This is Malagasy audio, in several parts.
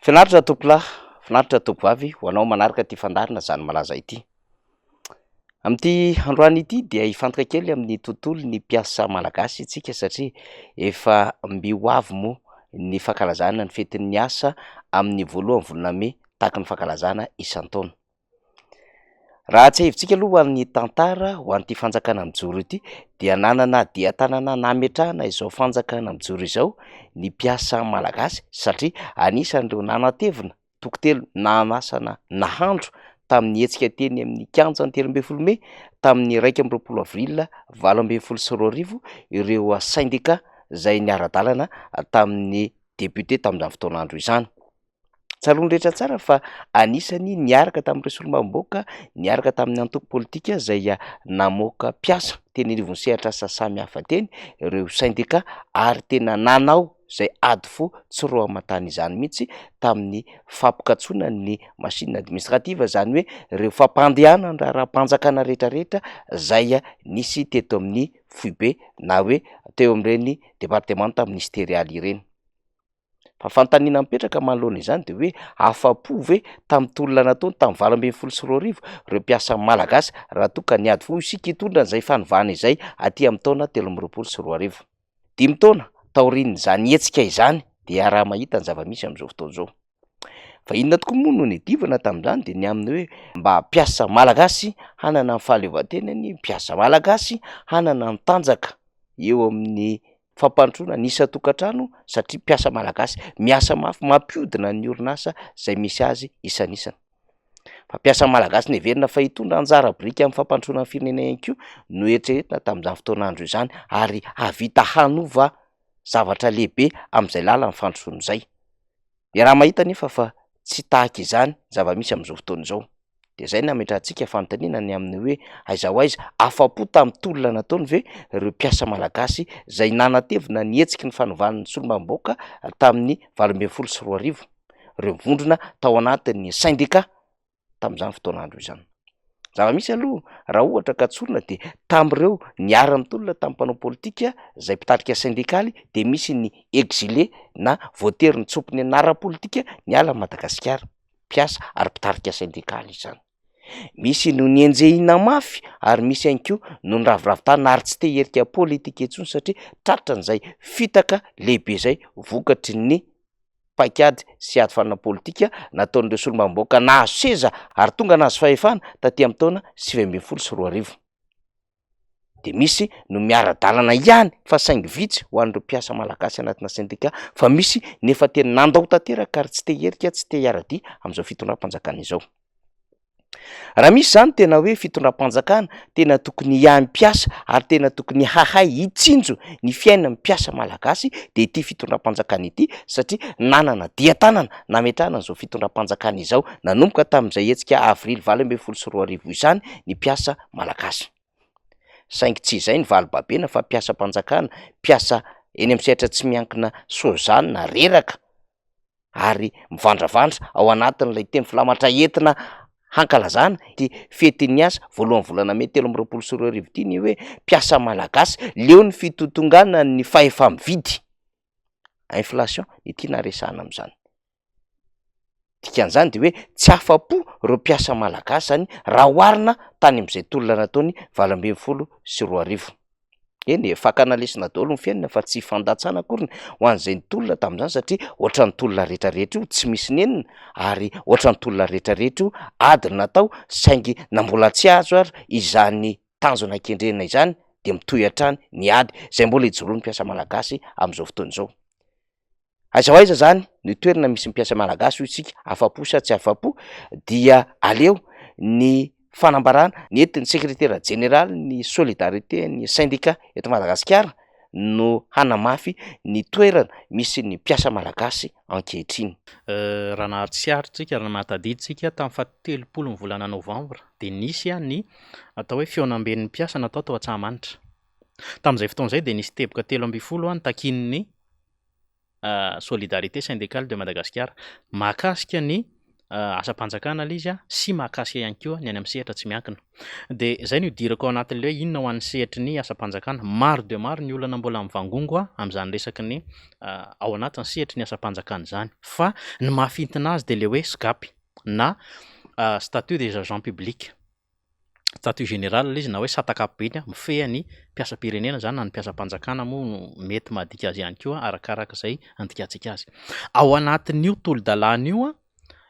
Finaritra tompolahy, finaritra tompovavy ho anao manaraka ity fandaharana Zany Malaza ity. Amin'ity androany ity dia hifantoka kely amin'ny tontolon'ny mpiasa malagasy isika satria efa mby ho avy moa ny fankalazana ny fetin'ny asa amin'ny voalohan'ny volana mey tahaka ny fankalazana isan-taona. Raha tsiahivintsika aloha ho an'ny tantara ho an'ity fanjakana mijoro ity dia nanana dian-tanana nametrahana izao fanjakana mijoro izao ny mpiasa malagasy satria anisan'ireo nanatevina toko telo nanasana nahandro tamin'ny hetsika teny amin'ny kianjan'ny 13 mey tamin'ny 21 avril 2018 ireo sendika izay niara-dalana tamin'ny député tamin'izany fotoan'andro izany. Tsaroan'ny rehetra tsara fa anisany niaraka tamin'ireo solombavambahoaka, niaraka tamin'ny antoko politika izay namoaka mpiasa teny anivon'ny sehatr'asa samihafa teny ireo sendika ary tena nanao izay ady fo tsy roa aman-tany izany mihitsy tamin'ny fampikatsoana ny machine administrative, izany hoe ireo fampandehanana raharaham-panjakana rehetrarehetra izay nisy teto amin'ny foibe na hoe teo amin'ireny departemanta ministerialy ireny. Fa fanontaniana mipetraka manoloana izany dia hoe afa-po ve tamin'ny tolona nataony tamin'ny 2018 ireo mpiasa malagasy raha toa ka niady fo isika hitondra an'izay fanovana izay aty amin'ny taona 2023? Dimy taona taorian'izany hetsika izany dia iaraha-mahita ny zava-misy amin'izao fotoana izao. Fa inona tokoa moa no nidivana tamin'izany dia ny amin'ny hoe mba mpiasa malagasy hanana ny fahaleovantenany, mpiasa malagasy hanana ny tanjaka eo amin'ny fampandrosoana ny isan-tokantrano satria mpiasa malagasy miasa mafy mampiodina ny orinasa izay misy azy isanisany. Fa mpiasa malagasy neverina fa hitondra anjara biriky amin'ny fampandrosoana ny firenena ihany koa no eritreretina tamin'izany fotoan'andro izany ary hahavita hanova zavatra lehibe amin'izay lalan'ny fandrosoana izay. Iaraha-mahita anefa fa tsy tahaka izany ny zava-misy amin'izao fotoana izao. Dia izay no nametrahantsika fanontaniana ny amin'ny hoe aiza ho aiza, afa-po tamin'ny tolona nataony ve ireo mpiasa malagasy izay nanatevina ny hetsiky ny fanovana ny solombavambahoaka tamin'ny 2018? ireo vondrona tao anatin'ny sendika tamin'izany fotoan'andro izany. Zava-misy aloha raha ohatra ka tsorina dia tamin'ireo niara-nitolona tamin'ny mpanao politika izay mpitarika sendikaly dia misy ny exilé na voatery nitsompy ny anaram-politika niala an'i Madagasikara, mpiasa ary mpitarika sendikaly izany. Misy no nenjehina mafy ary misy ihany koa no niraviravy tanana ary tsy te hiherika politika intsony satria tratran'izay fitaka lehibe izay vokatry ny paikady sy ady fanana politika nataon'ireo solombavambahoaka nahazo seza ary tonga nahazo fahefana taty amin'ny taona 2019. Dia misy no miara-dalana ihany fa saingy vitsy ho an'ireo mpiasa malagasy anatina sendika fa misy ny efa tena nandao tanteraka ary tsy te hiherika, tsy te hiara-dia amin'izao fitondram-panjakana izao. Raha misy izany tena hoe fitondram-panjakana tena tokony hiahy mpiasa ary tena tokony hahay hitsinjo ny fiainan'ny mpiasa malagasy dia ity fitondram-panjakana ity satria nanana dian-tanana nametrahana an'izao fitondram-panjakana izao nanomboka tamin'izay hetsika avrily 2018 izany ny mpiasa malagasy. Saingy tsy izay ny valibabena fa mpiasam-panjakana, mpiasa eny amin'ny sehatra tsy miankina sozanina reraka ary mivandravandra ao anatin'ilay teny filamatra entina hankalazana ity fetin'ny asa voalohan'ny volana mey 2023 ity ny hoe mpiasa malagasy leo ny fitotonganan'ny fahefa-mividy, inflation, ny tiana resahana amin'izany. Dikan'izany dia hoe tsy afa-po ireo mpiasa malagasy izany raha oharina tany amin'izay tolona nataony 2018. Eny e, fakana lesona daholo ny fiainana fa tsy fandatsana akory ho an'izay nitolona tamin'izany satria ohatran'ny tolona rehetrarehetra io tsy misy nenina ary ohatran'ny tolona rehetrarehetra io ady no natao saingy na mbola tsy azo ary izany tanjona kendrena izany dia mitohy hatrany ny ady izay mbola ijoroan'ny mpiasa malagasy amin'izao fotoana izao. Aiza ho aiza zany ny toerana misy ny mpiasa malagasy hoy isika, afa-po sa tsy afa-po dia aleo ny fanambarana nentin'ny sekretera jeneralin'ny solidarité ny sendika eto Madagasikara no hanamafy ny toerana misy ny mpiasa malagasy ankehitriny. Raha nahatsiaro tsika, raha mahatadidy tsika, tamin'ny fahatelopolo ny volana novambra dia nisy ny atao hoe fihaonamben'ny mpiasa natao tao Antsahamanitra. Tamin'izay fotoana izay dia nisy teboka 13 nitakian'ny Solidarité Syndicale de Madagascar mahakasika ny asam-panjakana ilay izy sy mahakasika ihany koa ny any amin'ny sehatra tsy miankina. Dia izay no idirako ao anatin'ilay hoe inona ho an'ny sehatry ny asam-panjakana. Maro dia maro ny olana mbola mivangongo amin'izany resaky ny ao anatin'ny sehatry ny asam-panjakana izany. Fa ny mahafintina azy dia ilay hoe SGAP na statut des agents publics. Statut général ilay izy na hoe sata ankapobeny mifehy ny mpiasam-pirenena izany na ny mpiasam-panjakana moa no mety mahadika azy ihany koa arakaraka izay andikantsika azy. Ao anatin'io tolo-dalàna io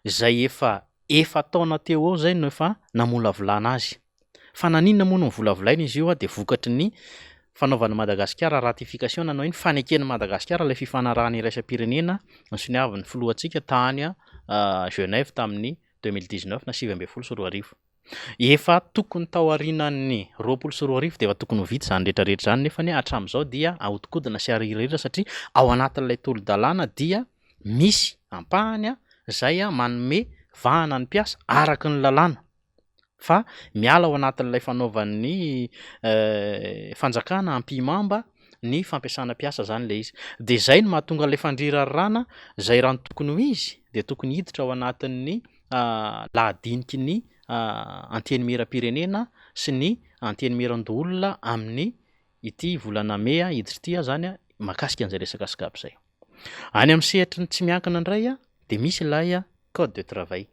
izay efa efa-taona teo ho eo izay no efa namolavolana azy. Fa naninona moa no novolavolaina izy io dia vokatry ny fanaovan'i Madagasikara ratification nanao iny faneken'i Madagasikara ilay fifanarahana iraisam-pirenena nosoniavin'ny filohantsika tany Genève tamin'ny 2019 na 2019. Efa tokony tao aorianan'ny 2020 dia efa tokony ho vita izany rehetra rehetra izany nefa anie hatramin'izao dia ahodikodina sy arirarira satria ao anatin'ilay tolo-dalàna dia misy ampahany izay manome vahana ny mpiasa araka ny lalàna fa miala ao anatin'ilay fanaovan'ny fanjakana ampihimamba ny fampiasana mpiasa izany ilay izy. Dia izay no mahatonga ilay fandrirarana izay raha ny tokony ho izy dia tokony hiditra ao anatin'ny lahadiniky ny Antenimierampirenena sy ny Antenimierandoholona amin'ny ity volana mey hiditra ity izany mahakasika an'izay resaka SCAP izay. Any amin'ny sehatry ny tsy miankina indray dia misy ilay code de travail.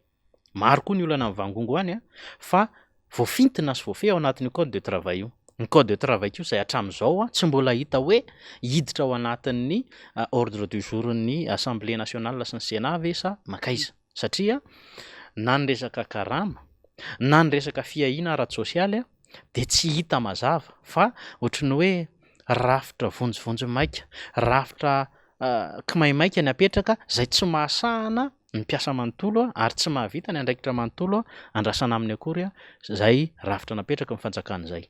Maro koa ny olana mivangongo any fa voafintina sy voafehy ao anatin'io code de travail io. Ny code de travail koa izay hatramin'izao tsy mbola hita hoe hiditra ao anatin'ny ordre du jour-n'ny Assemblée nationale sy ny Sénat ve sa mankaiza. Satria na ny resaka karama na ny resaka fiahiana ara-tsosialy dia tsy hita mazava fa ohatry ny hoe rafitra vonjivonjy maika, rafitra kimaimaika ny apetraka izay tsy mahasahana ny mpiasa manontolo ary tsy mahavita ny andraikitra manontolo andrasana aminy akory izay rafitra napetraky ny fanjakana izay.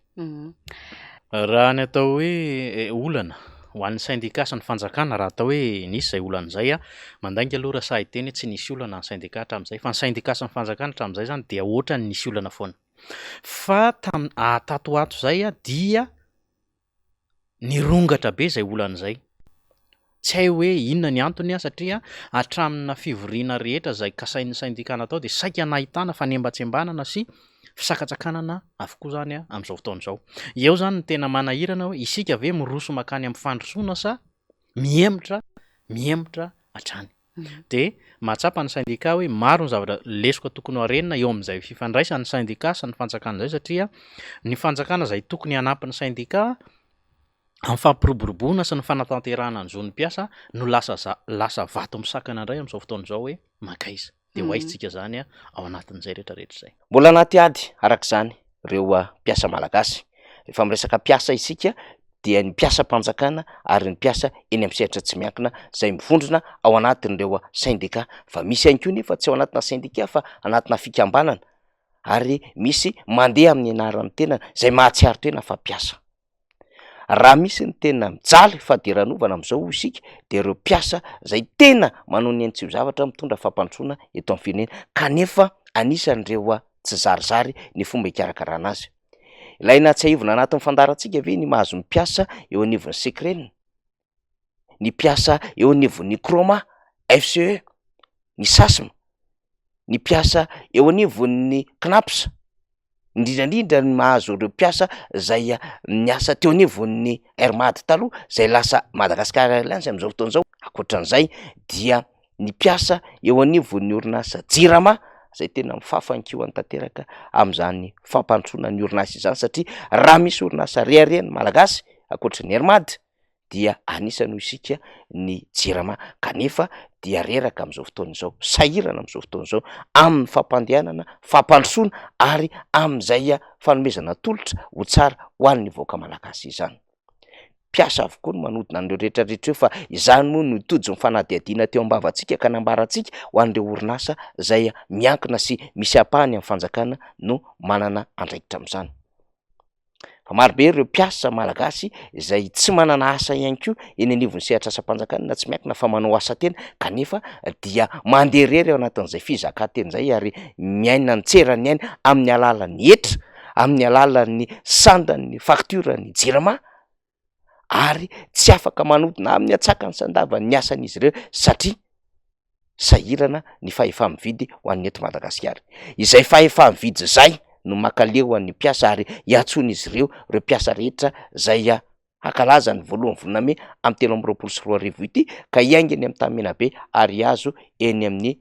Raha ny atao hoe olana ho an'ny sendika sy ny fanjakana, raha atao hoe nisy izay olana izay, mandainga aloha raha sahy hiteny hoe tsy nisy olana ny sendika hatramin'izay, fa ny sendika sy ny fanjakana hatramin'izay izany dia ohatran'ny nisy olana foana. Fa tam- tato ho ato izay dia Nirongatra be izay olana izay. Tsy hay hoe inona ny antony satria hatramina fivoriana rehetra izay kasain'ny sendika natao dia saika nahitana fanembatsembanana sy fisakatsakanana avokoa izany amin'izao fotoana izao. Eo izany no tena manahirana hoe isika ve miroso mankany amin'ny fandrosoana sa mihemotra mihemotra hatrany. Dia mahatsapa ny sendika hoe maro ny zavatra lesoka tokony ho arenina eo amin'izay fifandraisan'ny sendika sy ny fanjakana izay satria ny fanjakana izay tokony hanampy ny sendika amin'ny fampiroboroboana sy ny fanatanterahana ny zon'ny mpiasa no lasa za- lasa vato misakana indray amin'izao fotoana izao hoe mankaiza. Dia ho aiza tsika izany ao anatin'izay rehetrarehetra izay. Mbola anaty ady araka izany ireo mpiasa malagasy. Rehefa miresaka mpiasa isika dia ny mpiasam-panjakana ary ny mpiasa eny amin'ny sehatra tsy miankina izay mivondrona ao anatin'ireo sendika. Fa misy ihany koa nefa tsy ao anatina sendika fa anatina fikambanana ary misy mandeha amin'ny anaran'ny tenany izay mahatsiaro tena fa mpiasa. Raha misy ny tena mijaly fadiranovana amin'izao hoy isika dia ireo mpiasa izay tena manao ny ainy tsy ho zavatra mitondra fampandrosoana eto amin'ny firenena kanefa anisan'ireo tsy zarizary ny fomba hikarakarana azy. Ilay nahatsiahivina anatin'ny fandaharantsika ve ny mahazo ny mpiasa eo anivon'ny Secren, ny mpiasa eo anivon'ny Chroma, FCE, ny Sasm, ny mpiasa eo anivon'ny Cnaps, indrindra indrindra ny mahazo ireo mpiasa izay niasa teo anivon'ny Air Mad taloha izay lasa Madagascar Airlines amin'izao fotoana izao. Ankoatran'izay dia ny mpiasa eo anivon'ny orinasa Jirama izay tena mifafa ny kihony tanteraka amin'izany fampandrosoana ny orinasa izany satria raha misy orinasa reharehan'ny Malagasy ankoatry ny Air Mad dia anisany hoy isika ny Jirama kanefa dia reraka amin'izao fotoana izao, sahirana amin'izao fotoana izao amin'ny fampandehanana, fampandrosoana ary amin'izay fanomezana tolotra ho tsara ho an'ny vahoaka Malagasy izany. Mpiasa avokoa no manodina an'ireo rehetra rehetra ireo fa izany moa no tojo ny fanadihadiana teo am-bavantsika ka nambarantsika ho an'ireo orinasa izay miankina sy misy ampahany amin'ny fanjakana no manana andraikitra amin'izany. Fa marobe ireo mpiasa malagasy izay tsy manana asa ihany koa eny anivon'ny sehatr'asam-panjakana na tsy miankina fa manao asa tena kanefa dia mandeha irery ao anatin'izay fizakan-tena izay ary miaina ny tseran'ny aina amin'ny alalan'ny hetra, amin'ny alalan'ny sandan'ny facture-n'ny jirama ary tsy afaka manodina amin'ny antsakany sy andavany ny asan'izy ireo satria. sahirana ny fahefa-mividy ho an'ny eto Madagasikara. Izay fahefa-mividy izay no mankaleo an'ny mpiasa ary iantsoan'izy ireo ireo mpiasa rehetra izay hankalaza ny voalohan'ny volana mey amin'ny 2023 ity ka hiainga eny amin'ny Tanimenabe ary hihazo eny amin'ny